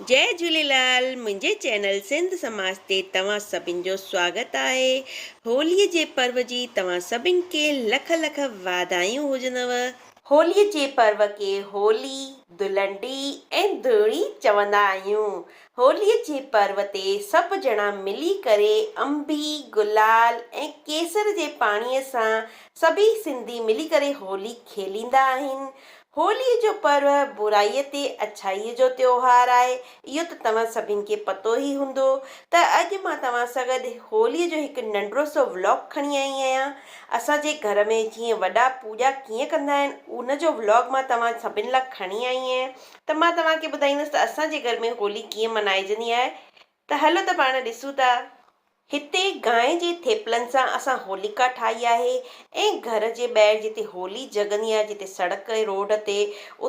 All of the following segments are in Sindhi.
جئي جهوليلال منهنجي چينل سنڌ سماج تي توهان سڀن جو سواگت آهي هولي جي پرو جي توهان سڀن کي لک لک واڌايون هجنو. هولي جي پرو کي هولي، دلنڊي ۽ ڌوڙي چوندا آهيون. هولي جي پرو تي سڀ ڄڻا ملي ڪري انبي، گلال ۽ ڪيسر جي پاڻي سان سڀئي سنڌي ملي ڪري هولي کيليندا آهن. هوليء جو پرو برائيء تي اڇائيء جو تيوهار آهي، اهو ته توهان سڀن کي پتو ئي هوندو ته اڄ مان توهان سان گڏ هوليء جو هڪ ننڍڙو سو ولاگ کڻي آئي آهيان. اسان جي گهر ۾ جيئن وڏا پوڄا ڪيئن ڪندا آهن، ان جو ولاگ مان توهان سڀن لاء کڻي آئي آهيان ته مان توهان کي ٻڌائيندس ته اسان جي گهر ۾ هولي ڪيئن ملهائجندي آهي ته هلو ته پاڻ ڏسون ٿا. هتي گانء جي ٿيپلن سان اسان هوليڪا ٺاهي آهي ۽ گهر جي ٻاهر جتي هولي جڳندي آهي جتي سڙڪ ۽ روڊ تي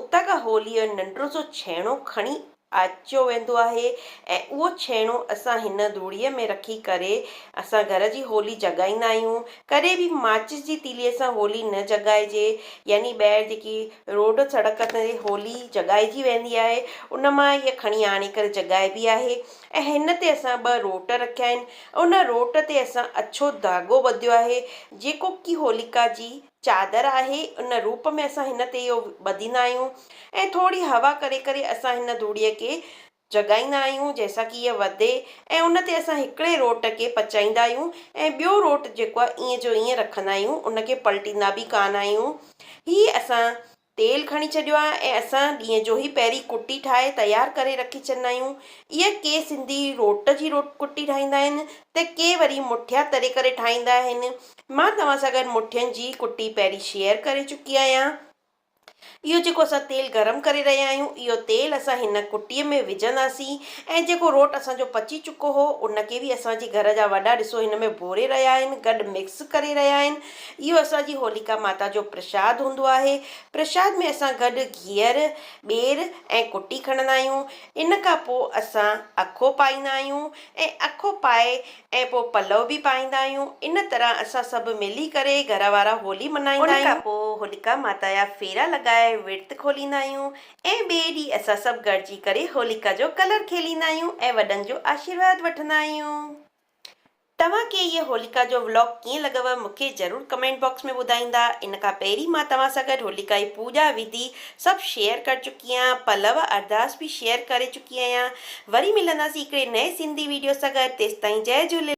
اتان کان هوليء جو ننڍڙو سو ڇيڻو کڻي اچيو ويندو آهي ۽ اهو ڇيڻو اسان هن ڌوڙيء ۾ رکي ڪري اسان گهر جي هولي جڳائيندا آهيون. ڪڏهن به ماچس جي تيليء سان هولي نه جڳائجي يعني ٻاهر جيڪي روڊ سڙڪ تي هولي جڳائجي ويندي آهي ان مان هيء کڻي آڻي ڪري جڳائبي آهي. ۽ هن تي اسان ٻه روٽ رکيا آهن. ان روٽ تي اسان اڇو ڌاڳو ٻڌيو آهي، جيڪو ڪي هوليڪا جي چادر آهي، ان روپ ۾ اسان هن تي اهو ٻڌيندا آهيون ۽ ٿوري هوا ڪري ڪري اسان هن ڌوڙيء کي جڳائيندا آهيون، جنهن سان ڪي هيء وڌي ۽ ان تي اسان هڪڙي روٽ کي پچائيندا آهيون ۽ ٻيو روٽ جيڪو آهي ائين جو ائين رکندا آهيون، ان کي پلٽيندا به ڪانه آهيون. هي اسان تيل کڻي ڇڏيو آهي ۽ اسان ڏينهن جو ئي پهرين ڪٽي ٺاهي تيار ڪري رکي ڇڏندا آهيون. اها ڪي سنڌي روٽ جي روٽ ڪٽي ٺاهيندا آهن ته ڪي وري مٺيا تري ڪري ٺاهيندا آهن. مان توهان سان گڏ مٺين جي ڪٽي پهرين شيئر ڪري چڪي آهيان. اهو جيڪو اسان تيل گرم ڪري رهيا آهيون اهو تيل اسان هن ڪٽي ۾ وجهنداسين ۽ جيڪو روٽ اسان جو پچي چڪو هو ان کي به اسان جي گهر جا وڏا ڏسو هن ۾ ڀوري رهيا آهن گڏ مڪس ڪري رهيا آهن. اهو اسان جي هوليڪا ماتا جو پرشاد هوندو آهي. پرشاد ۾ اسان گڏ گيهر، ٻير ۽ ڪٽي کڻندا آهيون. ان کان پوء اسان اکو پائيندا آهيون ۽ اکو پائي ۽ پوء پلئو به پائيندا آهيون. ان طرح اسان سڀ ملي ڪري گهر وارا هولي ملهائيندا آهيون. ان کان پوء هوليڪا ماتا جا ڦيرا لڳائي ورت کوليندا آهيون ۽ ٻئي ڏينهن اسان سڀ گڏجي ڪري هوليڪا جو ڪلر کيليندا آهيون ۽ وڏن جو آشيرواد وٺندا آهيون. توهان کي هيء هوليڪا جو ولاگ ڪيئن لڳو مون کي ضرور ڪمينٽ باڪس ۾ ٻڌائيندا. ان کان پهرين مان توهان سان گڏ هوليڪا جي پوڄا وڌي سڀ شيئر ڪر چڪي آهيان پلو ارداس به شيئر ڪري چڪي آهيان. وري ملنداسين هڪڙي نئين سنڌي ويڊيو سان گڏ تيستائين جئي جهوليلال.